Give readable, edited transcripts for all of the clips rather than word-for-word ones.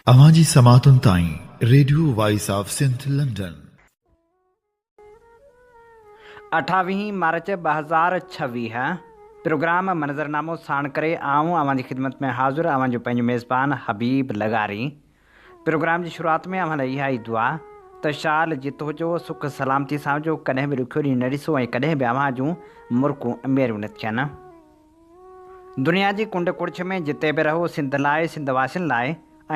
اوهان جي سماعتن تائين radio voice of Sindh London. اٺاويهين March 2026 programme منظرنامو ساڻ ڪري آئون اوهان جي خدمت ۾ حاضر اوهان جو پنهنجو ميزبان حبيب لغاري پروگرام جي شروعات ۾ اوهان لاء اها ئي دعا ته شال جت هجو سک سلامتي سان هجو ڪڏهن به ڏکيو ڏينهن نه ڏسو ۽ ڪڏهن به اوهان جون مرڪون ميريون نه ٿين. دنيا جي ڪنڊ ڪڙڇ ۾ جتي به رهو سنڌ لاء، سنڌ واسين لاء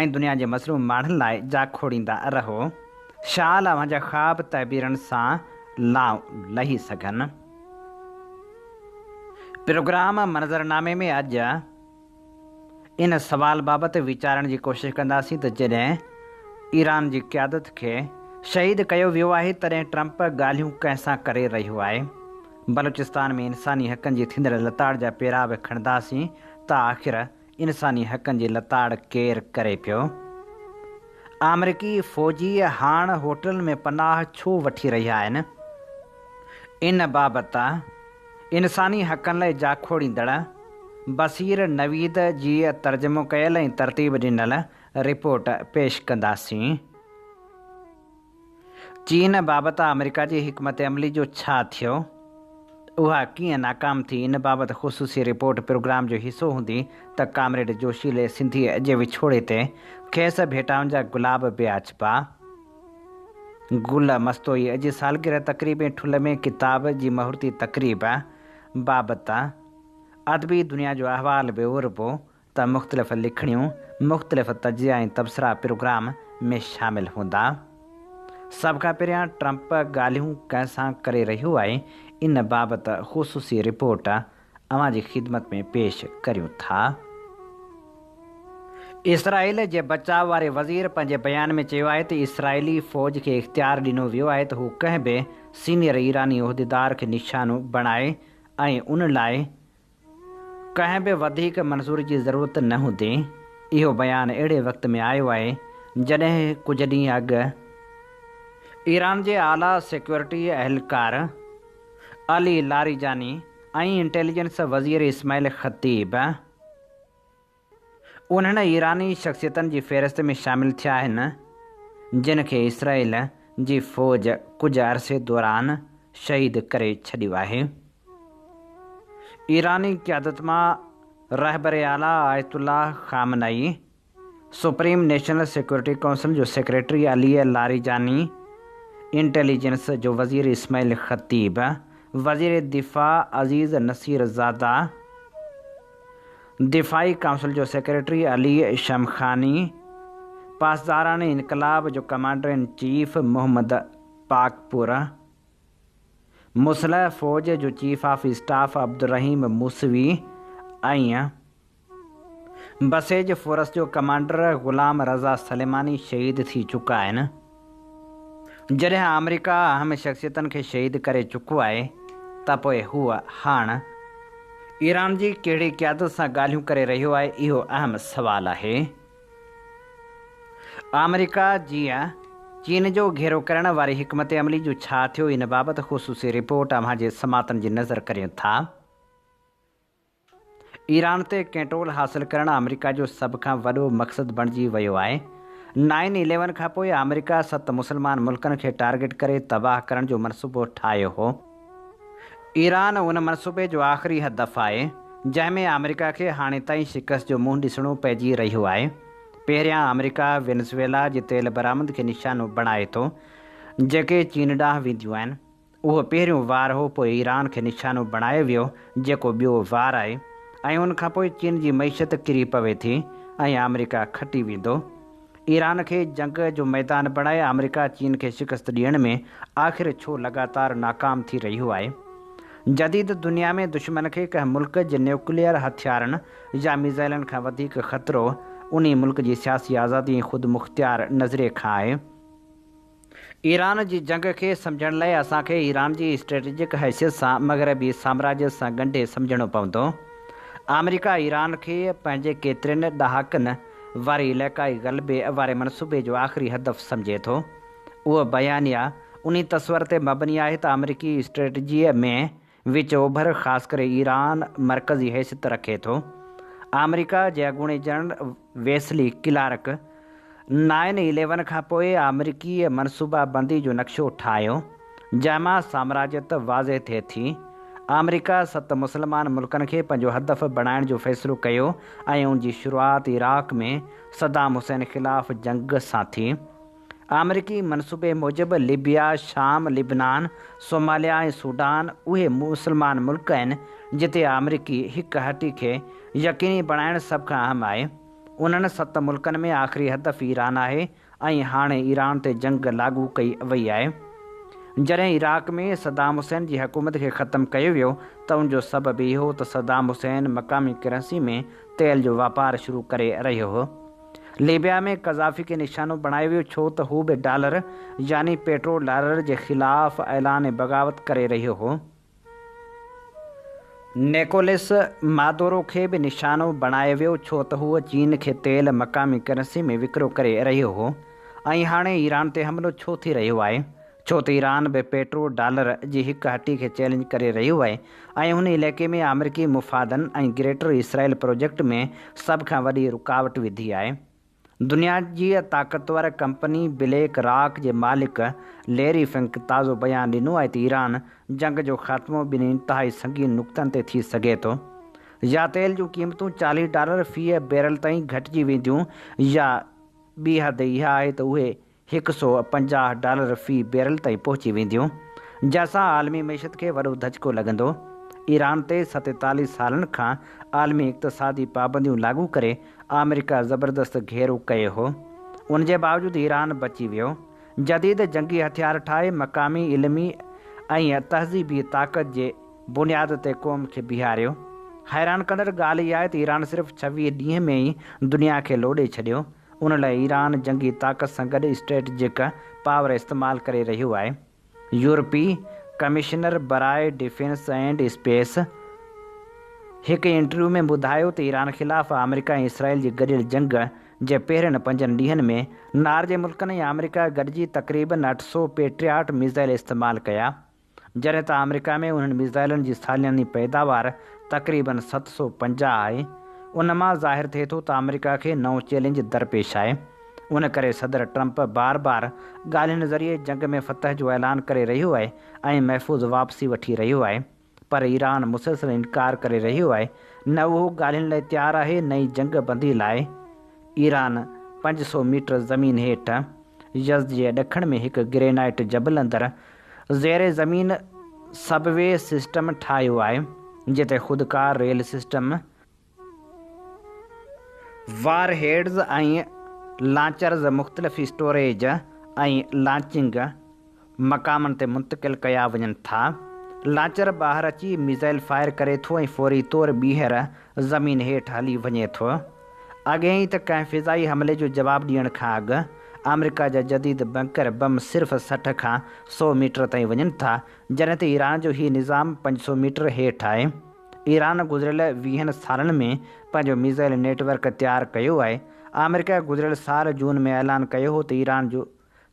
۽ دنيا جي مظلوم ماڻهن لاء جاکوڙيندا رهو. شال اوهان جا خواب تعبيرن سان لانء لهي سگهن. پروگرام منظرنامي ۾ اڄ ان سوال بابت ويچارڻ جي ڪوشش ڪنداسين ته جڏهن ايران جي قيادت کي شهيد ڪيو ويو آهي تڏهن ٽرمپ ڳالهيون ڪنهن سان ڪري رهيو آهي؟ بلوچستان ۾ انساني حقن جي ٿيندڙ لتاڙ جا پيرا به کڻنداسين ته آخر انساني حقن جي لتاڙ ڪير ڪري پيو؟ آمريڪي فوجي هاڻ هوٽلن ۾ پناهه ڇو وٺي رهيا آهن؟ ان بابت انساني حقن لاء جاکوڙيندڙ بصير نويد جي ترجمو ڪيل ۽ ترتيب ڏنل رپورٽ پيش ڪنداسين. چين بابت آمريڪا جي حڪمت عملي جو ڇا ٿيو؟ اها ڪيئن ناڪام ٿي؟ ان بابت خصوصي رپورٽ پروگرام جو حصو هوندي ته ڪامريڊ جوشيلي سنڌيء جي وڇوڙي تي کيس ڀيٽائن جا گلاب به آڇبا. گل مستوئي جي سالگرهه تقريب ۽ ٺلهه ۾ ڪتاب جي مهورتي تقريب بابت ادبي دنيا جو احوال به اوربو ته مختلف لکڻيون، مختلف تجزيا ۽ تبصرا پروگرام ۾ شامل هوندا. سڀ کان پهريان ٽرمپ ڳالهيون ڪنهن سان ڪري رهيو آهي ان بابت خصوصي رپورٽ اوهان جي خدمت ۾ پيش ڪريون ٿا. اسرائيل جي بچاء واري وزير پنهنجي بيان ۾ چيو آهي ته اسرائيلي فوج کي اختيار ڏنو ويو آهي ته هو ڪنهن به سينيئر ايراني عهديدار کي نشانو بڻائي ۽ ان لاء ڪنهن به وڌيڪ منظوري جي ضرورت نه هوندي. اهو بيان اهڙي وقت ۾ آيو آهي جڏهن ڪجهه ڏينهن اڳ ايران جي اعليٰ سيڪيورٽي اهلڪار علي لاريجاني ۽ انٽيليجنس وزير اسماعيل خطيب انهن ايراني شخصيتن جي فهرست ۾ شامل ٿيا آهن، جن کي اسرائيل جي فوج ڪجهه عرصي دوران شهيد ڪري ڇڏيو آهي. ايراني قيادت مان رهبر اعليٰ آيت الله خامنه اي، سپريم نيشنل سيڪيورٽي ڪائونسل جو سيڪريٽري علي لاريجاني، انٽيليجنس جو وزير اسماعيل خطيب، وزير دفاع عزيز نصير زاده، دفاعي ڪائونسل جو سيڪريٽري علي شمخاني، پاسداران انقلاب جو commander in chief Mohammad Pakpour, مسلح فوج جو chief of staff Abdolrahim Mousavi ۽ Basij force جو ڪمانڊر غلام رضا سليماني شهيد ٿي چڪا آهن. جڏهن آمريڪا اهم شخصيتن کي شهيد ڪري چڪو آهي ته پوء هو هاڻ ايران جي ڪهڙي قيادت سان ڳالهيون ڪري رهيو آهي اهو اهم سوال آهي. آمريڪا جي چين جو گهيرو ڪرڻ واري حڪمت عملي جو ڇا ٿيو ان بابت خصوصي رپورٽ اوهان جي سماعتن جي نظر ڪريون ٿا. ايران تي ڪنٽرول حاصل ڪرڻ آمريڪا جو سڀ کان وڏو مقصد بڻجي ويو آهي. نائن اليون کانپوء آمريڪا ست مسلمان ملڪن کي ٽارگيٽ ڪري تباهه ڪرڻ جو منصوبو ٺاهيو هو. ايران ان منصوبي جو آخري هدف آهي، جنهن ۾ آمريڪا کي هاڻي تائين شڪست جو منهن ڏسڻو پئجي رهيو آهي. پهريان آمريڪا وينزويلا جي تيل برآمد کي نشانو بڻائي ٿو، جيڪي چين ڏانهن وينديون آهن. اهو پهريون وار هو پوء ايران کي نشانو بڻايو ويو جيڪو ٻيو وار آهي ۽ ان کانپوء چين جي معيشت ڪري پوي ٿي ۽ آمريڪا کٽي ويندو. ايران کي جنگ جو ميدان بڻائي آمريڪا چين کي شڪست ڏيڻ ۾ آخر ڇو لڳاتار ناڪام ٿي رهيو آهي؟ جديد دنيا ۾ دشمن کي ڪنهن ملڪ جي نيوڪليئر هٿيارن يا ميزائلن کان وڌيڪ خطرو انهي ملڪ جي سياسي آزادي ۽ خودمختيار نظريي کان آهي. ايران جي جنگ کي سمجهڻ لاء اسان کي ايران جي اسٽريٽجڪ حيثيت سان مغربي سامراجيت سان ڳنڍي سمجهڻو پوندو. آمريڪا ايران کي پنهنجي ڪيترين ڏهاڪن واري علائقائي غلبي واري منصوبي جو آخري هدف سمجهي ٿو. اهو بيانيه انهي تصور تي مبني آهي ته آمريڪي اسٽريٽجيء ۾ وچ اوڀر خاص ڪري ايران مرڪزي حيثيت رکي ٿو. آمريڪا جي اڳوڻي general Wesley clerk nine eleven کان پوء آمريڪي منصوبابندي جو نقشو ٺاهيو، جنهن مان سامراجيت واضح ٿئي ٿي. آمريڪا ست مسلمان ملڪن کي پنهنجو هدف بڻائڻ جو فيصلو ڪيو ۽ ان جي شروعات عراق ۾ صدام حسين خلاف جنگ سان ٿي. آمريڪي منصوبي موجب ليبيا، شام، لبنان، صوماليا ۽ سوڊان اهي مسلمان ملڪ آهن جتي آمريڪي هڪ هٽي کي يقيني بڻائڻ سڀ کان اهم آهي. انهن ست ملڪن ۾ آخري هدف ايران آهي ۽ هاڻي ايران تي جنگ لاڳو ڪئي وئي آهي. جڏهن عراق ۾ صدام حسين جي حڪومت کي ختم ڪيو ويو ته ان جو سبب اهو ته صدام حسين مقامي ڪرنسي ۾ تيل جو واپار شروع ڪري رهيو هو. ليبيا ۾ قذافي کي نشانو بڻايو ويو ڇو ته هو به ڊالر يعني پيٽرو ڊالر جي خلاف اعلان بغاوت ڪري رهيو هو. نيڪولس مادورو کي به نشانو بڻايو ويو ڇو ته هو چين کي تيل مقامي ڪرنسي ۾ وڪرو ڪري رهيو هو ۽ هاڻي ايران تي حملو ڇو ٿي رهيو آهي ڇو ته ايران به پيٽرو ڊالر جي هڪ هٽي کي چئلينج ڪري رهيو آهي ۽ هن علائقي ۾ آمريڪي مفادن ۽ گريٽر اسرائيل پروجيڪٽ ۾ سڀ کان وڏي رڪاوٽ وڌي آهي. دنيا جي طاقتور ڪمپني بليڪ راڪ جي مالڪ ليري فنڪ تازو بيان ڏنو آهي ته ايران جنگ جو خاتمو ٻن انتهائي سنگين نقطن تي ٿي سگهي ٿو. يا تيل جون قيمتون 40 ڊالر في بيرل تائين گهٽجي وينديون يا ٻي حد اها آهي ته اهي 150 ڊالر في بيرل تائين پهچي وينديون، جنهن سان عالمي معيشت کي وڏو ڌچڪو لڳندو. ايران تي 47 سالن کان عالمي اقتصادي پابنديون لاڳو ڪري آمريڪا زبردست گهيرو ڪيو هو. ان جي باوجود ايران بچي ويو. جديد جنگي هٿيار ٺاهي مقامي علمي ۽ تهذيبي طاقت جي بنياد تي قوم کي بيهاريو. حيران ڪندڙ ڳالهه اها آهي ته ايران صرف 26 ڏينهن ۾ ئي دنيا کي لوڏي ڇڏيو. ان لاء ايران جنگي طاقت سان گڏ اسٽريٽجڪ پاور استعمال ڪري رهيو آهي. يورپي ڪمشنر براء ڊفينس اينڊ اسپيس هڪ انٽرويو ۾ ٻڌايو ته ايران خلاف آمريڪا ۽ اسرائيل جي گڏيل جنگ جي پهرين پنجن ڏينهن ۾ نار جي ملڪن ۽ آمريڪا گڏجي تقريبن 800 پيٽرياٽ ميزائل استعمال ڪيا. جڏهن ته آمريڪا ۾ انهن ميزائلن جي سالياني پيداوار تقريبن 750 آهي. ان مان ظاهر ٿئي ٿو ته آمريڪا کي نئون چئلينج درپيش آهي. ان ڪري صدر ٽرمپ بار بار ڳالهين ذريعي جنگ ۾ فتح جو اعلان ڪري رهيو آهي ۽ محفوظ واپسي وٺي رهيو آهي پر ايران مسلسل انڪار ڪري رهيو آهي نه اهو ڳالهين لاء تيار آهي نه ئي جنگ بندي لاء. ايران 500 ميٽر زمين هيٺ يزد جي ڏکڻ ۾ هڪ گرينائيٽ جبل اندر زير زمين سب وي سسٽم ٺاهيو آهي، جتي خودڪار ريل سسٽم، وار هيڊز ۽ لانچرز مختلف اسٽوريج ۽ لانچنگ مقامن تي منتقل ڪيا وڃن ٿا. لانچر ٻاهر اچي ميزائل فائر ڪري ٿو ۽ فوري طور ٻيهر زمين هيٺ هلي وڃي ٿو. اڳهين ئي ته ڪنهن فضائي حملي جو جواب ڏيڻ کان اڳ آمريڪا جا جديد بنڪر بم صرف 60 کان 100 ميٽر تائين وڃن ٿا، جڏهن ته ايران جو هي نظام 500 ميٽر هيٺ آهي. ايران گذريل ويهن سالن ۾ پنهنجو ميزائل نيٽ ورڪ تيار ڪيو آهي. آمريڪا گذريل سال جون ۾ اعلان ڪيو هو ته ايران جون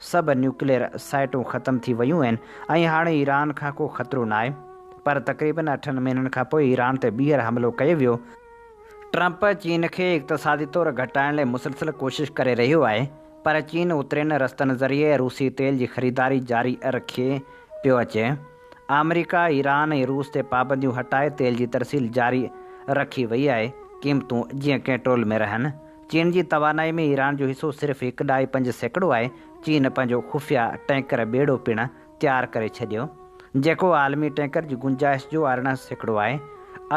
سڀ نيوڪليئر سائيٽون ختم ٿي ويون آهن ۽ هاڻي ايران کان ڪو خطرو ناهي پر تقريبن اٺن مهينن کانپوء ايران تي ٻيهر حملو ڪيو ويو. ٽرمپ چين کي اقتصادي طور گهٽائڻ لاء مسلسل ڪوشش ڪري رهيو آهي پر چين اترين رستن ذريعي روسي تيل جي خريداري جاري رکي پيو اچي. آمريڪا ايران ۽ روس تي پابنديون هٽائي تيل جي ترسيل جاري رکي وئي آهي، قيمتون جيئن ڪنٽرول ۾ رهن. چين جي توانائي ۾ ايران جو حصو صرف هڪ ڏهائي 5% آهي، چين پنهنجو خفيه ٽينڪر ٻيڙو پڻ تيار ڪري ڇڏيو، جيڪو عالمي ٽينڪر جي گنجائش جو 18% آهي.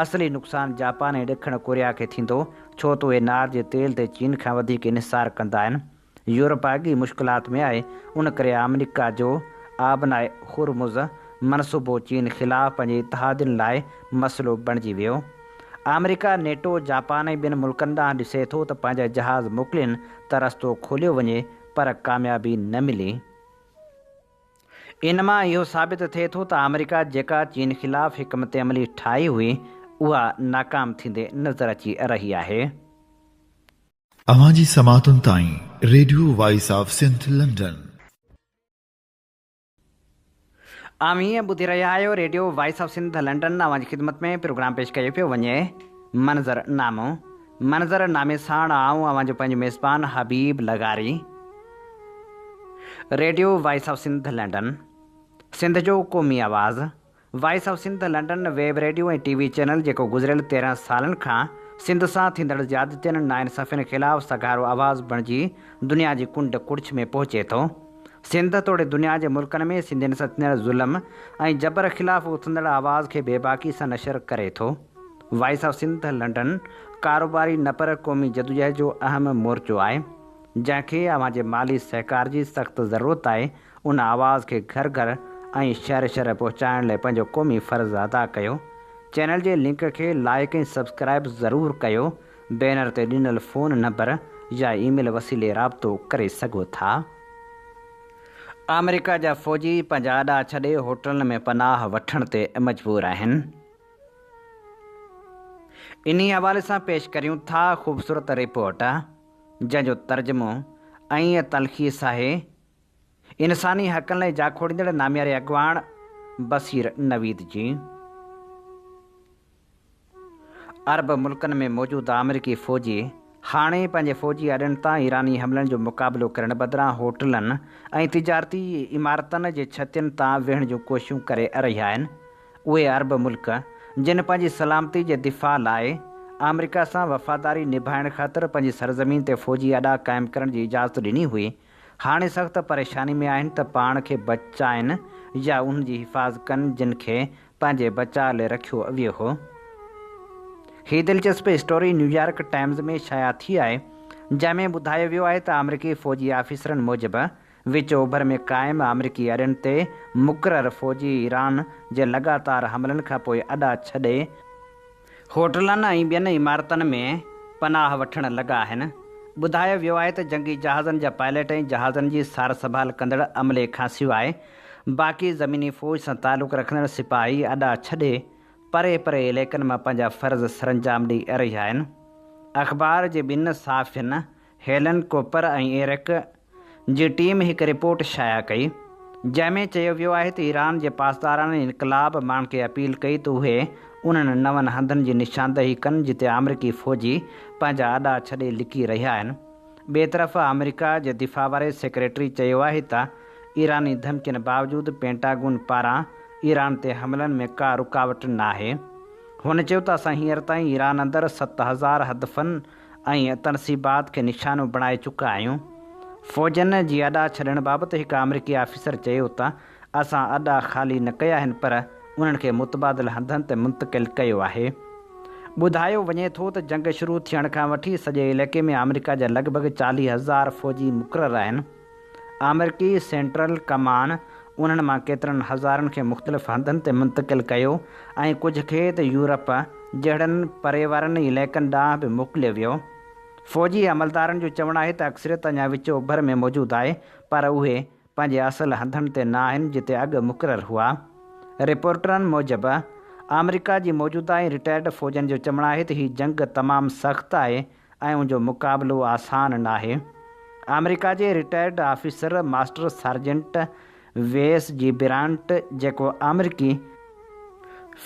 اصلي نقصان جاپان ۽ ڏکڻ ڪوريا کي ٿيندو، ڇو ته اهي نار جي تيل تي چين کان وڌيڪ انحصار ڪندا آهن. يورپ اڳ ئي مشڪلات ۾ آهي، ان ڪري آمريڪا جو آبنائي هرمز منصوبو چين خلاف پنهنجي اتحادين لاء مسئلو بڻجي ويو. آمريڪا نيٽو، جاپان ۽ ٻين ملڪن ڏانهن ڏسي ٿو ته پنهنجا جهاز موڪلين ته رستو کوليو وڃي پر ڪاميابي نه ملي. ان مان اهو ثابت ٿئي ٿو ته آمريڪا جيڪا چين خلاف حڪمت عملي ٺاهي هئي اها ناڪام ٿيندي نظر اچي رهي آهي. اوهان جي سماعتن تائين radio voice of Sindh London. اوهين ٻڌي رهيا آهيو radio voice of Sindh London اوهان جي خدمت ۾ پروگرام پيش ڪيو پيو وڃي منظر نامو. منظر نامي ساڻ آئون اوهان جو پنهنجو ميزبان حبيب لغاري. Radio voice of Sindh London, Sindh جو قومي آواز، voice of Sindh London web radio ۽ T V channel جيڪو گذريل 13 سالن کان سنڌ سان ٿيندڙ زيادتين، ناانصافين خلاف سگهارو آواز بڻجي دنيا جي ڪنڊ ڪڙڇ ۾ پهچي ٿو. سنڌ توڙي دنيا جي ملڪن ۾ سنڌين سان ٿيندڙ ظلم ۽ جبر خلاف اٿندڙ آواز کي بيباڪي سان نشر ڪري ٿو. وائس آف سنڌ لنڊن ڪاروباري نه پر قومي جدوجهد جو اهم مورچو آهي. جنهن کي اوهان جي مالي سهڪار جي سخت ضرورت آهي، ان آواز کي گهر گهر ۽ شهر شهر پهچائڻ لئه پنهنجو قومي فرض ادا ڪيو. چينل جي لنڪ کي لائيڪ ۽ سبسڪرائيب ضرور ڪيو. بينر تي ڏنل فون نمبر يا اي ميل وسيلي رابطو ڪري سگهو ٿا. آمريڪا جا فوجي پنهنجا اڏا ڇڏي هوٽلن ۾ پناهه وٺڻ تي مجبور آهن. انهي حوالي سان پيش ڪريون ٿا خوبصورت رپورٽ. جنهن جو ترجمو ۽ تلخيص آهي، انساني حقن لاء جاکوڙيندڙ نامياري اڳواڻ بصير نويد جي. عرب ملڪن ۾ موجود آمريڪي فوجي هاڻي پنهنجي فوجي اڏن تان ايراني حملن جو مقابلو ڪرڻ بدران هوٽلن ۽ تجارتي عمارتن جي ڇتين تان ويهڻ جون ڪوششون ڪري رهيا آهن. اهي عرب ملڪ، جن پنهنجي سلامتي جي دفاع لاء آمريڪا سان وفاداري نڀائڻ خاطر پنهنجي سرزمين تي فوجي اڏا قائم ڪرڻ جي اجازت ڏني هئي، هاڻي سخت پريشاني ۾ آهن ته پاڻ کي بچائن يا انهن جي حفاظ ڪن جن کي پنهنجي بچاء لئه رکيو ويو هو. هي دلچسپ اسٽوري نيويارڪ ٽائمز ۾ شايع ٿي آهي، جنهن ۾ ٻڌايو ويو آهي ته آمريڪي فوجي آفيسرن موجب وچ اوڀر ۾ قائم آمريڪي اڏن تي مقرر فوجي ايران جي لڳاتار حملن کانپوء اڏا ڇڏي هوٽلن ۽ ٻين عمارتن ۾ پناهه وٺڻ لڳا آهن. ٻڌايو ويو آهي ته جنگي جهازن جا پائليٽ ۽ جهازن جي سار سنڀال ڪندڙ عملي کانسواء باقي زميني فوج سان تعلق رکندڙ سپاهي اڏا ڇڏي پري پري علائقن مان پنهنجا فرض سرانجام ڏئي رهيا آهن. اخبار جي ٻن صحافين هيلن ڪوپر ۽ ايرڪ جي ٽيم هڪ رپورٽ شايع ڪئي، جنهن ۾ چيو ويو آهي ته ايران جي پاسداران انقلاب ماڻهن کي اپيل ڪئي ته اهي انهن نون هنڌن جي نشاندهي ڪن جتي آمريڪي فوجي پنهنجا اڏا ڇڏي لڪي رهيا آهن. ٻئي طرف آمريڪا جي دفاع واري سيڪريٽري چيو آهي ته ايراني ڌمڪين باوجود پينٽاگون پاران ايران تي حملن ۾ ڪا رڪاوٽ ناهي. هن چيو ته اسان هينئر تائين ايران اندر 7000 هدفن ۽ تنصيبات کي نشانو بڻائي چڪا آهيون. فوجن جي اڏا ڇڏڻ بابت هڪ آمريڪي آفيسر چيو ته اسان اڏا خالي نه ڪيا آهن پر انهن کي متبادل هنڌن تي منتقل ڪيو آهي. ٻڌايو وڃي ٿو ته جنگ شروع ٿيڻ کان وٺي سڄي علائقي ۾ آمريڪا جا لڳ ڀڳ 40 هزار فوجي مقرر آهن. آمريڪي سينٽرل ڪمان انهن مان ڪيترن هزارن کي مختلف هنڌن تي منتقل ڪيو ۽ ڪجهه کي ته يورپ جهڙن پري وارن علائقن ڏانهن به موڪليو ويو. فوجي عملدارن جو چوڻ آهي ته اڪثريت اڃا وچ اوڀر ۾ موجود آهي پر اهي پنهنجي اصل هنڌن تي نه آهن جتي اڳ مقرر هئا. رپورٽرن موجب آمريڪا جي موجوده ۽ رٽائرڊ فوجن جو چوڻ آهي ته هي جنگ تمام سخت آهي ۽ ان جو مقابلو آسان ناهي. آمريڪا جي retired officer master sergeant Wes G Brandt جيڪو آمريڪي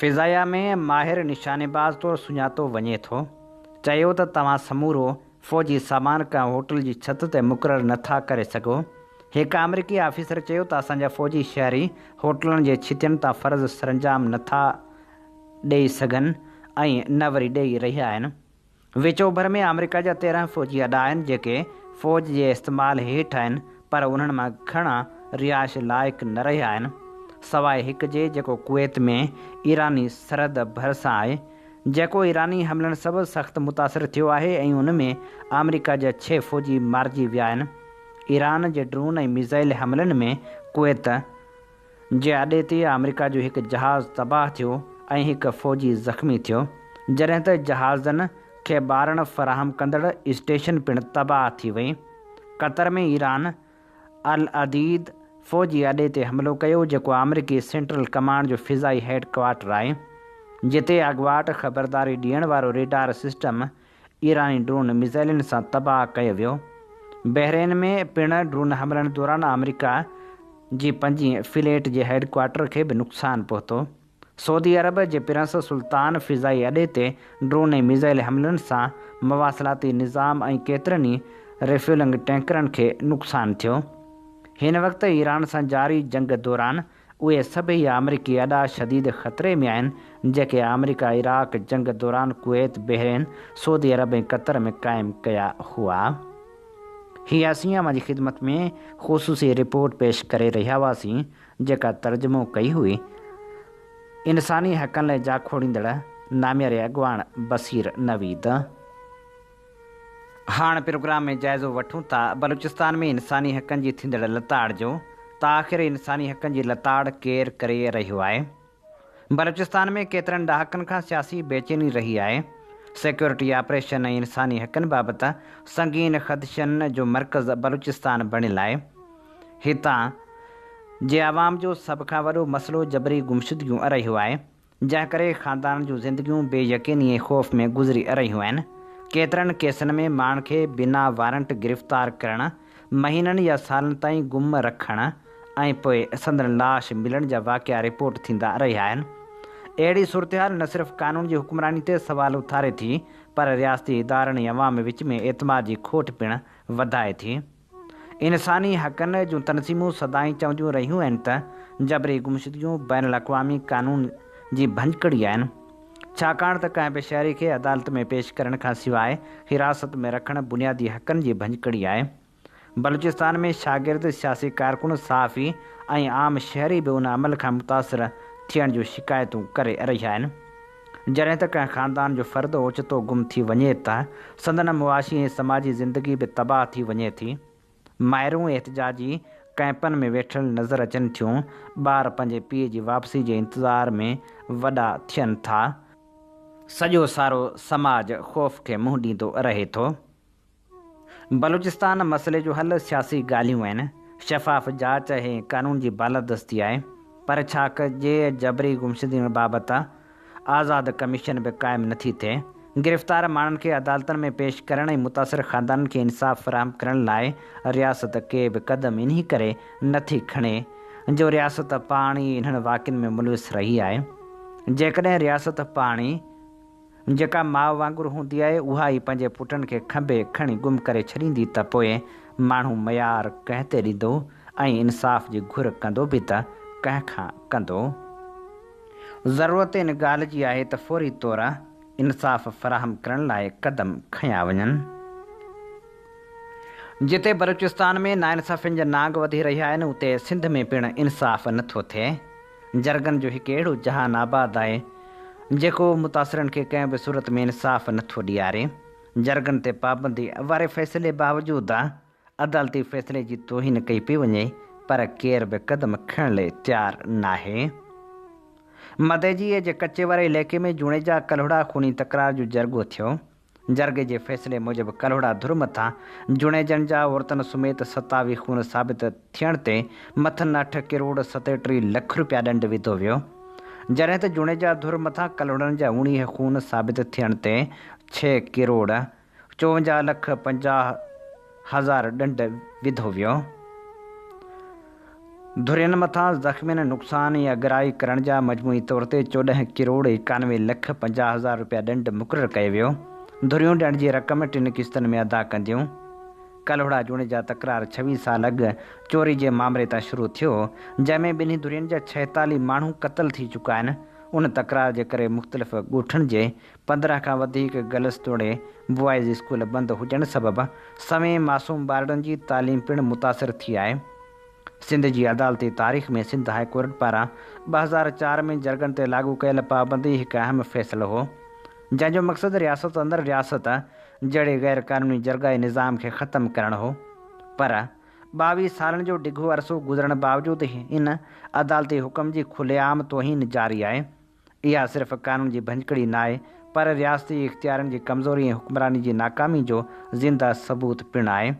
فضائيه ۾ ماهر نشانيباز طور سڃاتو وڃي ٿو، چيو ته توهان سمورو فوجي سامان ڪنهن هوٽل جي ڇت تي مقرر نه ٿا ڪري سگهو. هڪ آمريڪي آفيسر چيو ته اسان جا فوجي شهري هوٽلن جي ڇتين تان فرض سرانجام نه ٿا ڏئي سگهن ۽ نه وري ڏئي رهيا آهن. وچ اوڀر ۾ آمريڪا جا 13 فوجي اڏا آهن جيڪي فوج جي استعمال هيٺ آهن پر انهن مان گهڻا رهائش لائق نه رهيا آهن سواء هڪ جي جيڪو ڪويت ۾ ايراني سرحد ڀرسان آهي جيڪو ايراني حملن سبب سخت متاثر ٿيو آهي ۽ ان ۾ آمريڪا جا ڇهه فوجي مارجي ويا آهن ايران جي ڊرون ۽ ميزائل حملن ۾ ڪويت جي اڏي تي آمريڪا جو هڪ جهاز تباهه ٿيو ۽ هڪ فوجي زخمي ٿيو، جڏهن ته جهازن کي ٻارڻ فراهم ڪندڙ اسٽيشن پڻ تباهه ٿي وئي. قطر ۾ ايران العديد فوجي اڏي تي حملو ڪيو، جيڪو آمريڪي سينٽرل ڪمانڊ جو فضائي هيڊ ڪوارٽر آهي، جتي اڳواٽ خبرداري ڏيڻ وارو ريڊار سسٽم ايراني ڊرون ميزائلن سان تباهه ڪيو ويو. بحرين ۾ پڻ ڊرون حملن دوران آمريڪا جي پنجين فليٽ جي هيڊ ڪوارٽر کي به نقصان پهتو. سعودي عرب جي پرنس سلطان فضائي اڏي تي ڊرون ۽ ميزائل حملن سان مواصلاتي نظام ۽ ڪيترن ئي ريفيولنگ ٽينڪرن کي نقصان ٿيو. هن وقت ايران سان جاري جنگ دوران اهي سڀئي آمريڪي اڏا شديد خطري ۾ آهن جيڪي آمريڪا عراق جنگ دوران ڪويت، بحرين، سعودي عرب ۽ قطر ۾ قائم ڪيا هئا. هي اسين اوهان جي خدمت ۾ خصوصي رپورٽ پيش ڪري رهيا هئاسين جيڪا ترجمو ڪئي هئي انساني حقن لاء جاکوڙيندڙ نامياري اڳواڻ بصير نويد. هاڻ پروگرام ۾ جائزو وٺون ٿا بلوچستان ۾ انساني حقن جي ٿيندڙ لتاڙ جو ته آخر انساني حقن جي لتاڙ ڪير ڪري رهيو آهي؟ بلوچستان ۾ ڪيترن ڏهاڪن کان سياسي بيچيني رهي آهي. سيڪيورٽي آپريشن ۽ انساني حقن بابت سنگين خدشن جو مرڪز بلوچستان بڻيل آهي. هتان جي عوام جو سڀ کان وڏو مسئلو جبري گمشدگيون رهيو آهي. جنهن ڪري خاندانن جون زندگيون بي يقيني ۽ خوف ۾ گذري رهيون آهن. ڪيترن ڪيسن ۾ ماڻهن کي بنا وارنٽ گرفتار ڪرڻ، مهينن يا سالن تائين گم رکڻ ۽ پوء سندن لاش ملڻ جا واقعا رپورٽ ٿيندا رهيا آهن. اهڙي صورتحال نه صرف قانون جي حڪمراني تي سوال اٿاري ٿي پر رياستي ادارن ۽ عوام وچ ۾ اعتماد جي کوٽ پڻ وڌائي ٿي. انساني حقن جون تنظيمون سدائين چونديون رهيون آهن ته جبري گمشدگيون بين الاقوامي قانون جي ڀڃڪڙي آهن، ڇاڪاڻ ته ڪنهن به شهري کي عدالت ۾ پيش ڪرڻ کان سواء حراست ۾ رکڻ بنيادي حقن جي ڀڃڪڙي آهي. بلوچستان ۾ شاگرد، سياسي ڪارڪن، صحافي ۽ عام شهري به ان عمل کان متاثر ٿيڻ جون شڪايتون ڪري رهيا آهن. جڏهن ته ڪنهن خاندان جو فرد اوچتو گم ٿي وڃي ته سندن معاشي ۽ سماجي زندگي به تباهه ٿي وڃي ٿي. مائرون احتجاجي ڪئمپن ۾ ويٺل نظر اچن ٿيون، ٻار پنهنجي پيء جي واپسي جي انتظار ۾ وڏا ٿين ٿا. سڄو سارو سماج خوف کي منهن ڏيندو رهي ٿو. بلوچستان مسئلي جو حل سياسي ڳالهيون آهن، شفاف جاچ ۽ قانون جي بالادستي آهي، پر ڇا ڪجي جبري گمشدگين بابت آزاد ڪميشن به قائم نٿي ٿئي، گرفتار ماڻهن کي عدالتن ۾ پيش ڪرڻ ۽ متاثر خاندانن کي انصاف فراهم ڪرڻ لاء رياست ڪي به قدم انهي ڪري نٿي کڻي جو رياست پاڻ ئي انهن واقعن ۾ ملوث رهي آهي، جيڪڏهن رياست پاڻ ئي. جيڪا ماء وانگر هوندي آهي، اها ئي پنهنجي پٽن کي کنڀي کڻي گم ڪري ڇڏيندي ته پوء ماڻهو ميار ڪنهن تي ڏيندو ۽ انصاف جي گهر ڪندو به ته ڪنهن کان ڪندو؟ ضرورت ان ڳالهه جي آهي ته فوري طور انصاف فراهم ڪرڻ لاء قدم کنيا وڃن. جتي بلوچستان ۾ ناانصافين جا نانگ وڌي رهيا آهن، اتي سنڌ ۾ پڻ انصاف نٿو ٿئي. جرڳن جو هڪ اهڙو جهان آباد آهي، جيڪو متاثرن کي ڪنهن به صورت ۾ انصاف نه ٿو ڏياري. جرڳن تي پابندي واري فيصلي باوجود عدالتي فيصلي جي توهين ڪئي پئي وڃي، پر ڪير به قدم کڻڻ لئي تيار ناهي. مدئجي جي ڪچي واري علائقي ۾ جوڻيجا ڪلهوڙا خوني تڪرار جو جرڳو ٿيو. جرڳي جي فيصلي موجب ڪلهوڙا ڌر مٿان جوڻيجن جا عورتن سميت 27 خون ثابت ٿيڻ تي مٿن اٺ ڪروڙ 37 لک رپيا ڏنڊ وڌو ويو. جڏهن ته جوڻيجا ڌر مٿان ڪلهوڙن جا 19 خون ثابت ٿيڻ تي ڇهه ڪروڙ 54 لک 50 هزار ڏنڊ وڌو ويو. ڌرين مٿان زخمين، نقصان ۽ اڳرائي ڪرڻ جا مجموعي طور تي 14 ڪروڙ 91 لک 50 هزار رپيا ڏنڊ مقرر ڪيو ويو. ڌريون ڏنڊ جي رقم ٽن قسطن ۾ ادا ڪنديون. ڪلهوڙا جوڻيجا تڪرار 26 سال اڳ چوري جي مامري تان شروع ٿيو، جنهن ۾ ٻنهي ڌرين جا 46 ماڻهو قتل ٿي چڪا آهن. ان تڪرار جي ڪري مختلف ڳوٺن جي 15 کان وڌيڪ گرلس توڙي بوائز اسڪول بند هجڻ سبب سوين معصوم ٻارڙن جي تعليم پڻ متاثر ٿي آهي. سنڌ جي عدالتي تاريخ ۾ سنڌ هاء ڪورٽ پاران 2004 ۾ جرڳن تي لاڳو ڪيل پابندي هڪ اهم فيصلو هو، جنهن جو مقصد رياست اندر رياست جهڙي غير قانوني جرڳائي نظام کي ختم ڪرڻ هو. پر 22 سالن جو ڊگهو عرصو گذرڻ باوجود ان عدالتي حڪم جي کلي عام توهين جاري آهي. اها صرف قانون جي ڀڃڪڙي ناهي پر رياستي اختيارين جي ڪمزوري ۽ حڪمراني جي ناڪامي جو زنده ثبوت پڻ آهي.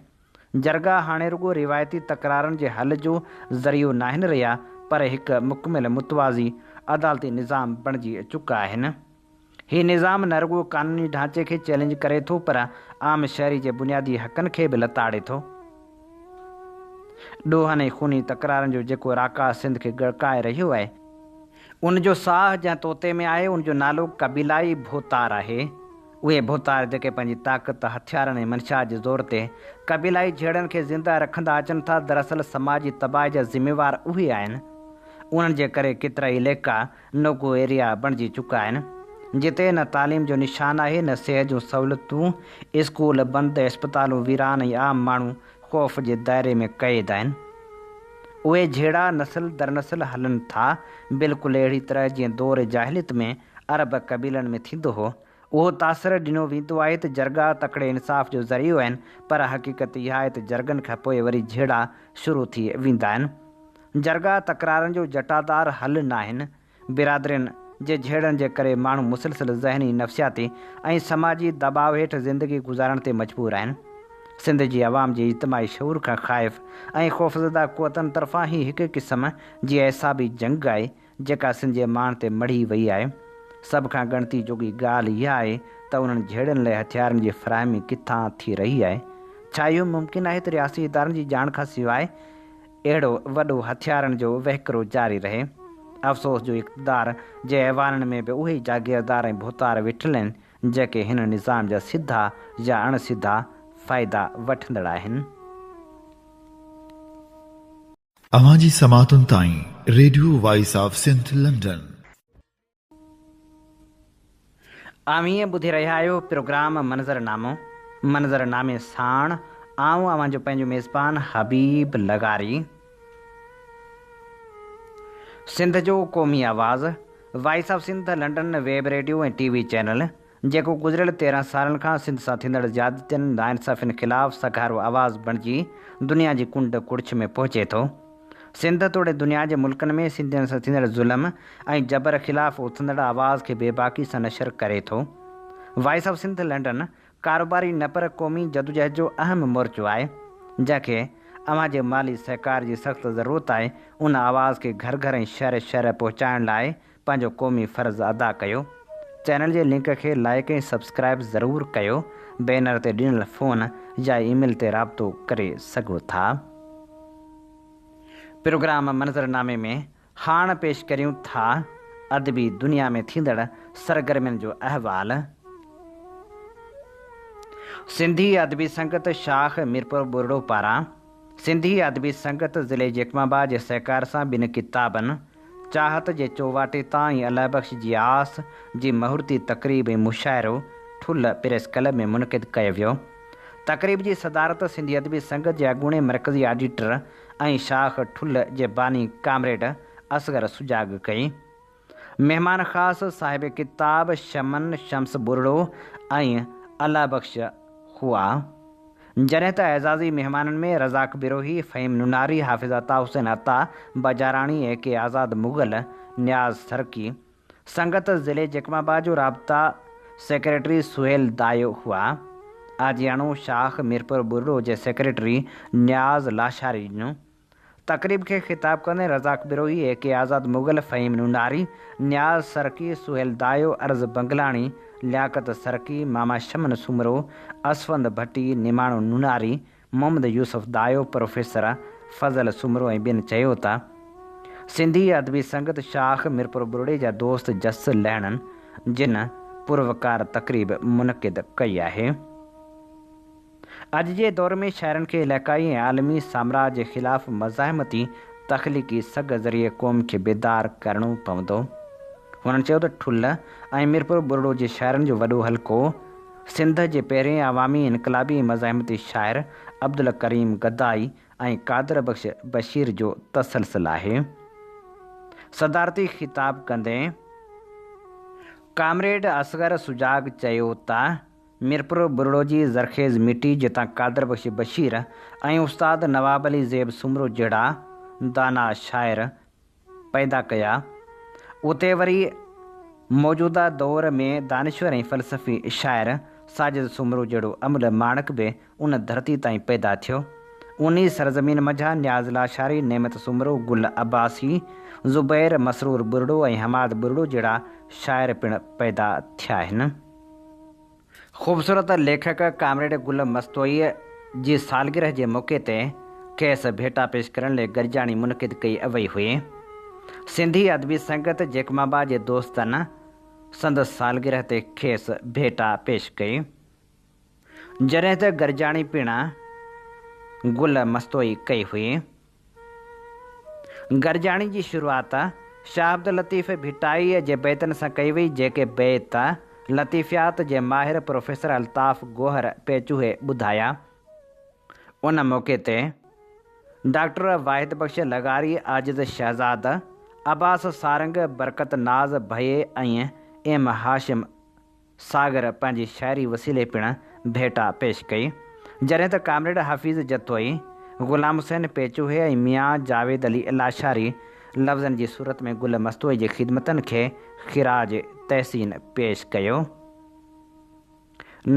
جرڳا هاڻي رڳو روايتي تڪرارن جي حل جو ذريعو ناهن رهيا پر هڪ مڪمل متوازي عدالتي نظام بڻجي چڪا آهن. هي نظام نه رڳو قانوني ڍانچي کي چئلينج ڪري ٿو پر عام شهري جي بنيادي حقن کي به لتاڙي ٿو. ڏوهن ۽ خوني تڪرارن جو جيڪو راڪاس سنڌ کي ڳڙڪائي رهيو آهي، ان جو ساهه جنهن طوطي ۾ آهي، ان جو نالو قبيلائي ڀوتار آهي. اهي ڀوتار جيڪي پنهنجي طاقت، هٿيارن ۽ منشا جي زور تي قبيلائي جهيڙن کي زنده رکندا اچن ٿا، دراصل سماجي تباهي جا ذميوار اهي آهن. انهن جي ڪري ڪيترائي عليقا نوگو ايريا بڻجي چڪا آهن، جتي نه تعليم جو نشان آهي، نه صحت جون سهولتون، اسڪول بند، اسپتالون ويران ۽ عام ماڻهو خوف جي دائري ۾ قيد آهن. اهي جهيڙا نسل درنسل هلن ٿا، بلڪل اهڙي طرح جيئن دور جاهليت ۾ عرب قبيلن ۾ ٿيندو هو. اهو تاثر ڏنو ويندو آهي ته جرڳا تڪڙي انصاف جو ذريعو آهن، پر حقيقت اها آهي ته جرڳن کان پوء وري جهيڙا شروع ٿي ويندا آهن. جرڳا تڪرارن جو جٽادار حل ناهن. برادرين جي جهيڙن جي ڪري ماڻهو مسلسل ذهني، نفسياتي ۽ سماجي دٻاء هيٺ زندگي گذارڻ تي مجبور آهن. سنڌ جي عوام جي اجتماعي شعور کان خائف ۽ خوفزده قوتن طرفان هي هڪ قسم جي اعصابي جنگ آهي، جيڪا سنڌ جي ماڻهن تي مڙهي وئي آهي. سڀ کان ڳڻتي جوڳي ڳالهه اها آهي ته انهن جهيڙن لئه هٿيارن جي فراهمي ڪٿان ٿي رهي آهي؟ ڇا اهو ممڪن آهي ته رياستي ادارن جي ڄاڻ کان سواء اهڙو وڏو هٿيارن جو وهڪرو جاري رهي. افسوس جو اقتدار جي ايوانن ۾ به اهي ئي جاگيردار ۽ ڀوتار ويٺل آهن، جيڪي هن نظام جا سڌا يا اڻ سڌا فائدا وٺندڙ آهن. اوهان جي سماعتن تائين radio voice of Sindh London. اوهين ٻڌي رهيا آهيو پروگرام منظر نامو، منظر نامي ساڻ آئون اوهان جو پنهنجو ميزبان حبيب لغاري. سنڌ جو قومي آواز، voice of Sindh London web radio ۽ T V channel, جيڪو گذريل 13 سالن کان سنڌ سان ٿيندڙ زيادتين، ناانصافين خلاف سگهارو آواز بڻجي دنيا جي ڪنڊ ڪڙڇ ۾ پهچي ٿو. سنڌ توڙي دنيا جي ملڪن ۾ سنڌين سان ٿيندڙ ظلم ۽ جبر خلاف اٿندڙ آواز کي بيباڪي سان نشر ڪري ٿو. وائس آف سنڌ لنڊن ڪاروباري نه پر قومي جدوجهد جو اهم مورچو آهي، جنهن کي اوهان جي مالي سهڪار جي سخت ضرورت آهي، ان آواز کي گهر گهر ۽ شهر شهر پهچائڻ لاء پنهنجو قومي فرض ادا ڪيو. چينل جي لنڪ کي لائيڪ ۽ سبسڪرائيب ضرور ڪيو. بينر تي ڏنل فون يا اي ميل تي رابطو ڪري سگهو ٿا. پروگرام منظرنامي ۾ هاڻ پيش ڪريون ٿا ادبي دنيا ۾ ٿيندڙ سرگرمين جو احوال. سنڌي ادبي سنگت شاخ ميرپور ٻرڙو پاران سنڌي ادبي سنگت ضلعي جيڪب آباد جي سهڪار سان ٻن ڪتابن چاهت جي چوواٽي تان ۽ الهه بخش جي آس جي مهورتي تقريب ۽ مشاعرو ٺلهه پريس ڪلب ۾ منعقد ڪيو ويو. تقريب جي صدارت سنڌي ادبي سنگت جي اڳوڻي مرڪزي آڊيٽر ۽ شاخ ٺلهه جي باني ڪامريڊ اصغر سجاڳ ڪئي. مهمان خاص صاحب ڪتاب شمن شمس ٻرڙو ۽ الله بخش هئا. جڏهن ته اعزازي مهمانن ۾ رزاق بروهي، فهيم نوناري، حافظ عطا حسين عطا بجاراڻي، اي ڪي آزاد مغل، نياز سرڪي، سنگت ضلعي جيڪب آباد جو رابطا سيڪريٽري سهيل دايو هئا. آجياڻو شاخ ميرپور ٻرڙو جي سيڪريٽري نياز لاشاري ڏنو. تقريب کي خطاب ڪندي رزاق بروهي، اي ڪي آزاد مغل، فهيم نوناري، نياز سرڪي، سهيل دايو، عرض بنگلاڻي، لياقت سرڪي، ماما شمن سومرو، اسفند ڀٽي، نماڻو نوناري، محمد يوسف دايو، پروفيسر فضل سومرو ۽ ٻين چيو ته سنڌي ادبي سنگت شاخ ميرپور ٻرڙي جا دوست جس لهڻن جن پروقار تقريب منعقد ڪئي آهي. اڄ جي دور ۾ شاعرن کي علائقائي ۽ عالمي سامراج جي خلاف مزاحمتي تخليقي سگهه ذريعي قوم کي بيدار ڪرڻو پوندو. هنن چيو ته ٺلهه ۽ ميرپور ٻرڙو جي شاعرن جو وڏو حلقو سنڌ جي پهرين عوامي انقلابي ۽ مزاحمتي شاعر عبدالڪريم گدائي ۽ قادر بخش بشير جو تسلسل آهي. صدارتي خطاب ڪندي ڪامريڊ اصغر سجاڳ چيو ته. ميرپور ٻرڙو جي زرخيز مٽي جتان قادر بخش بشير ۽ استاد نواب علي زيب سومرو جهڙا داناء شاعر پيدا ڪيا، اتي وري موجوده دور ۾ دانشور ۽ فلسفي شاعر ساجد سومرو جهڙو املهه ماڻڪ به ان ڌرتي تان ئي پيدا ٿيو. ان ئي سرزمين منجهان نياز لاشاري، نعمت سومرو، گل عباسي، زبير، مسرور ٻرڙو ۽ حماد ٻرڙو جهڙا شاعر پڻ پيدا ٿيا آهن. خوبصورت ليکڪ ڪامريڊ گل مستوئيء جي سالگرهه جي موقعي تي کيس ڀيٽا پيش ڪرڻ لئه گڏجاڻي منعقد ڪئي وئي هئي. سنڌي ادبي سنگت جيڪمابا جي دوستن سندس سالگرهه تي کيس ڀيٽا پيش ڪئي. جڏهن ته گرجاڻي پڻ گل مستوئي ڪئي هئي. گرجاڻي جي شروعات شاهه عبداللطيف ڀٽائيء جي بيتن سان ڪئي وئي، جيڪي بيت لطيفيات جي ماهر پروفيسر الطاف گوهر پيچوهي ٻڌايا. ان موقعي تي ڊاڪٽر واحد بخش لغاري، عاجز شهزاد، عباس سارنگ، برڪت ناز ڀئي ۽ ايم هاشم ساگر پنهنجي شاعري وسيلي پڻ ڀيٽا پيش ڪئي. جڏهن ته ڪامريڊ حفيظ جتوئي، غلام حسين پيچوهي ۽ ميان جاويد علي لاشاري لفظن جي صورت ۾ گل مستوئي جي خدمتن کي خراج تحسين پيش ڪيو.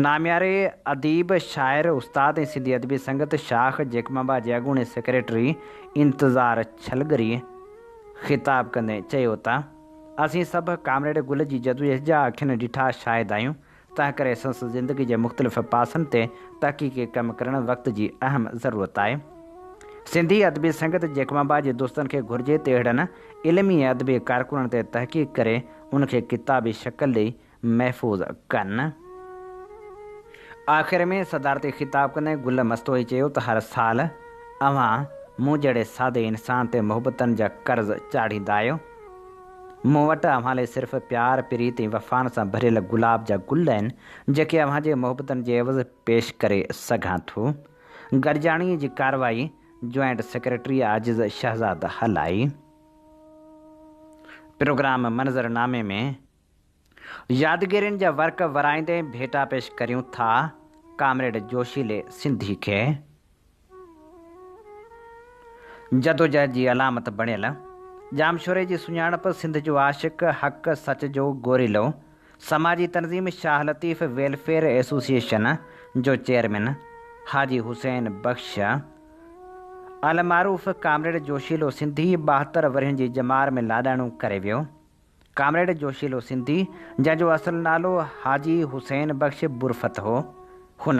نامياري اديب، شاعر، استاد ۽ سنڌي ادبي سنگت شاخ جيڪمابا جي اڳوڻي سيڪريٽري انتظار ڇلگري خطاب ڪندي چيو ته اسين سڀ ڪامريڊ گل جي جدوجهد جا اکين ڏٺا شاهد آهيون، تنهنڪري سندس زندگي جي مختلف پاسن تي تحقيقي ڪم ڪرڻ وقت جي اهم ضرورت آهي. سنڌي ادبي سنگت جيڪمابا جي دوستن کي گهرجي ته اهڙن علمي ۽ ادبي ڪارڪنن تي تحقيق ڪري ان کي ڪتابي شڪل ڏئي محفوظ ڪن. آخر ۾ صدارتي خطاب ڪندي گل مستوئي چيو ته هر سال اوهان مون جهڙي سادي انسان تي محبتن جا قرض چاڙهيندا آهيو. مون وٽ اوهان لئي صرف پيار، پريت ۽ وفائن سان ڀريل گلاب جا گل آهن، جيڪي اوهان جي محبتن جي عيوض پيش ڪري سگهان ٿو. گڏجاڻي جي ڪارروائي جوائنٽ سيڪريٽري عاجز شهزاد هلائي. پروگرام منظرنامي ۾. يادگيرين جا ورق ورائيندي ڀيٽا پيش ڪريون ٿا ڪامريڊ جوشيلي سنڌي کي. جدوجهد جي علامت بڻيل ڄامشوري جي سڃاڻپ سنڌ جو عاشق، حق سچ جو گوريلو، سماجي تنظيم شاهه لطيف ويلفيئر ايسوسيئيشن جو چيئرمين حاجي حسين بخش المعروف ڪامريڊ جوشيلو سنڌي 72 ورهين جي ڄمار ۾ لاڏاڻو ڪري ويو. ڪامريڊ جوشيلو سنڌي، جنهن جو اصل نالو حاجي حسين بخش برفت هو، هن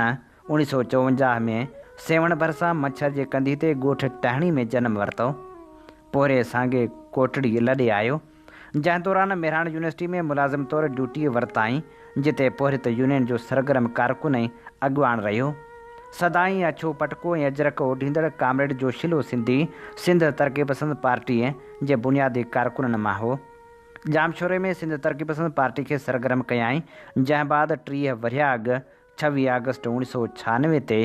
1954 ۾ سيوهڻ ڀرسان مڇر جي ڪنڌي تي ڳوٺ ٽهڻي ۾ جنم ورتو. پورهيي سانگي ڪوٽڙي لڏي آيو، جنهن دوران مهراڻ يونيورسٽي ۾ ملازم طور ڊيوٽي ورتائين، جتي پورهيت يونين جو سرگرم ڪارڪن ۽ اڳواڻ رهيو. سدائين اڇو پٽڪو ۽ اجرڪ اوڍيندڙ ڪامريڊ جوشيلو سنڌي سنڌ ترقي پسند پارٽيء جي بنيادي ڪارڪنن مان هو. ڄامشوري ۾ سنڌ ترقي پسند پارٽي کي سرگرم ڪيائين، جنهن بعد 30 ورهيه اڳ 26 آگسٽ 1996 تي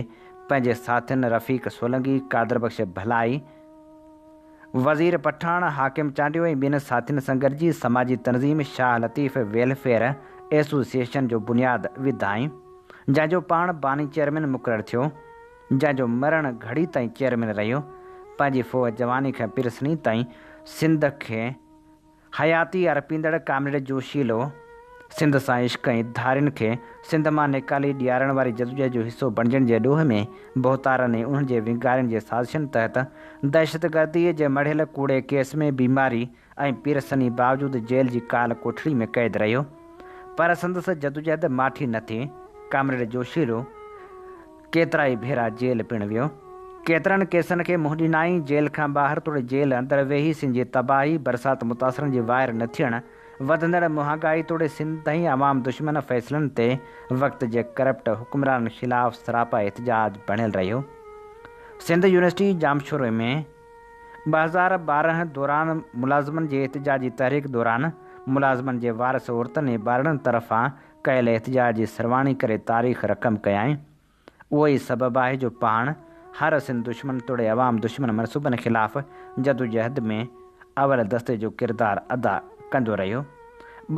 پنهنجي ساٿين رفيق سولنگي، قادر بخش ڀلائي، وزير پٺاڻ، حاڪم چانڊيو ۽ ٻين ساٿين سان گڏجي سماجي تنظيم شاهه لطيف ويلفيئر ايسوسيئيشن جو بنياد وڌائين، جنهن جو پاڻ باني چيئرمين مقرر ٿيو. جنهن جو مرڻ گهڙي تائين چيئرمين رهيو، پنهنجي ڦوهه جواني کان پيرسني تائين سنڌ کي حياتي ارپيندڙ ڪامريڊ جوشيلو سنڌ سان عشق ۽ ڌارين کي سنڌ مان نيڪالي ڏيارڻ واري جدوجهد جو حصو بڻجڻ جي ڏوهه ۾ ڀوتارن ۽ انهن جي ونگارين جي سازشن تحت دهشتگرديء جي مڙهيل ڪوڙي ڪيس ۾ بيماري ۽ پيرسني باوجود جيل جي ڪال ڪوٺڙي ۾ قيد رهيو پر سندس جدوجهد ماٺي نه ٿي، ڪامريڊ جوشيلو ڪيترائي ڀيرا جيل پڻ ويو. ڪيترن ڪيسن کي منهن ڏنائين. جيل کان ٻاهر توڙي جيل اندر ويهي سنڌ جي تباهي، برسات متاثرن جي واهر نه ٿيڻ، وڌندڙ مهانگائي توڙي سنڌ ۽ عوام دشمن فيصلن تي وقت جي ڪرپٽ حڪمرانن خلاف سراپا احتجاج بڻيل رهيو. سنڌ يونيورسٽي ڄامشوري ۾ 2012 دوران ملازمن جي احتجاجي تحريڪ دوران ملازمن جي وارث عورتن ۽ ٻارڙن طرفان ڪيل احتجاج جي سرواڻي ڪري تاريخ رقم ڪيائين. اهو ئي سبب آهي جو پاڻ هر سنڌ دشمن توڙي عوام دشمن منصوبن خلاف جدوجهد ۾ اول دستي جو ڪردار ادا ڪندو رهيو.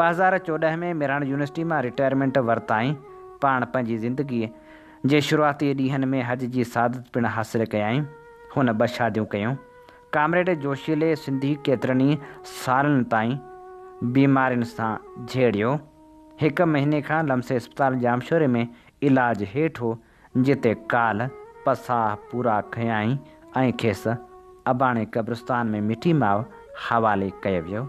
2014 ۾ مهراڻ يونيورسٽي مان رٽائرمينٽ ورتائين. پاڻ پنهنجي زندگيء جي شروعاتي ڏينهن ۾ حج جي سعادت پڻ حاصل ڪيائين. هن ٻه شاديون ڪيون. ڪامريڊ جوشيلي سنڌي ڪيترن ئي سالن تائين بيمارين سان جهيڙيو. هڪ مهيني کان لمس اسپتال ڄامشوري ۾ علاج هيٺ هو، جتي ڪالهه پساهه پورا کنيائين ۽ کيس اباڻي قبرستان ۾ مٺي ماء حوالي ڪيو ويو.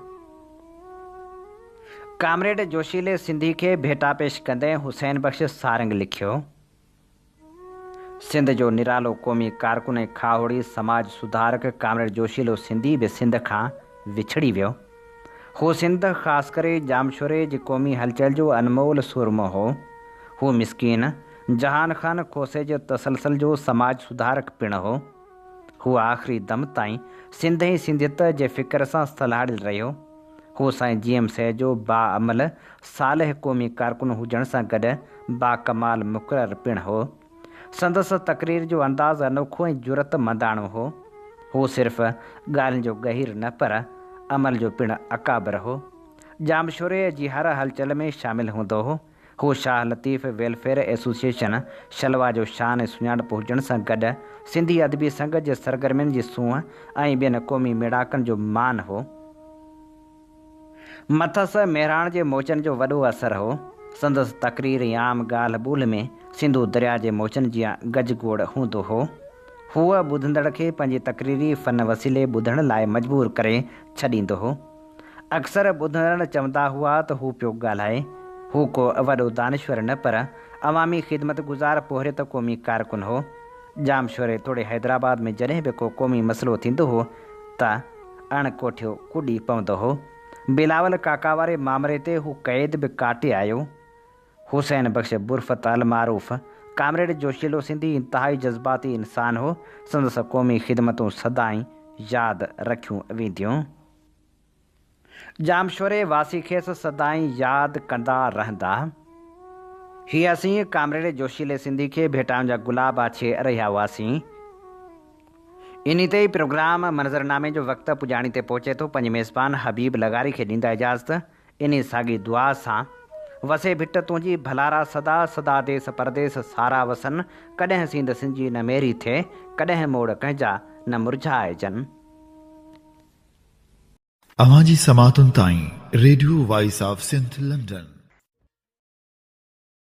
ڪامريڊ جوشيلي سنڌي کي ڀيٽا پيش ڪندي حسين بخش سارنگ لکيو. سنڌ جو نرالو قومي ڪارڪن ۽ کاهوڙي سماج سڌارڪ ڪامريڊ جوشيلو سنڌي به سنڌ کان وڇڙي ويو. هو سنڌ خاص ڪري ڄامشوري جي قومي هلچل جو انمول سورمو هو. هو مسڪين جهان خان کوسي جي تسلسل جو سماج سڌارڪ پڻ هو. هو آخري دم تائين سنڌ ۽ سنڌيت جي فڪر سان سلهاڙيل رهيو. هو سائين جي ايم سيد جو باعمل صالح قومي ڪارڪن هجڻ سان گڏ باڪمال مقرر پڻ هو. سندس تقرير جو انداز انوکو ۽ جرئت منداڻو هو. هو صرف ڳالهين جو ڳهير نه پر عمل جو پڻ اڪابر هو. ڄامشوري جي هر هلچل ۾ شامل هوندو هو. هو شاهه لطيف ويلفيئر ايسوسيئيشن شلوا جو شان ۽ سڃاڻپ هجڻ سان گڏ سنڌي ادبي سنگت جي سرگرمين جي سونهن ۽ ٻين قومي ميڙاڪن جو مان هو. مٿس مهراڻ جي موچن جو وڏو اثر هو. سندس تقرير ۽ عام ڳالهه ٻولهه ۾ سنڌو درياء جي موچن جيان گجگوڙ هوندو هو. هو ٻڌندڙ کي پنهنجي تقريري فن وسيلي ٻڌڻ لاء مجبور ڪري ڇڏيندو هو. اڪثر ٻڌندڙ چوندا هئا ته هو پيو ڳالهائي. هو ڪو وڏو دانشور نه پر عوامي خدمتگذار پورهيت قومي ڪارڪن هو. ڄامشوري توڙي حيدرآباد ۾ جڏهن به ڪو قومي مسئلو ٿيندو هو ته اڻ ڪوٺيو ڪڏي پوندو هو. بلاول ڪاڪا واري مامري تي هو قيد به ڪاٽي آيو. حسين بخش برفت المعروف ڪامريڊ جوشيلو سنڌي انتهائي جذباتي انسان هو، سندس قومي خدمتون سدائين ياد رکيون وينديون. ڄامشوري واسي کيس سدائين ياد ڪندا رهندا. هي اسين ڪامريڊ جوشيلي سنڌي کي ڀيٽائن جا گلاب آڇي رهيا هئاسين. انهي تي ئي پروگرام منظرنامي جو وقت پڄاڻي تي پهچي ٿو. پنهنجي ميزبان حبيب لغاري کي ڏيندا اجازت. انهي ساڳي دعا سان. وسي ڀٽ تنهنجي ڀلارا سدا سدا ديس پرديس سارا وسن ڪڏهن سينڌ سنجي نه ميري ٿئي ڪڏهن موڙ ڪنهن جا نه مرجهائجن. اوهان جي سماعتن تائين radio voice of Sindh London.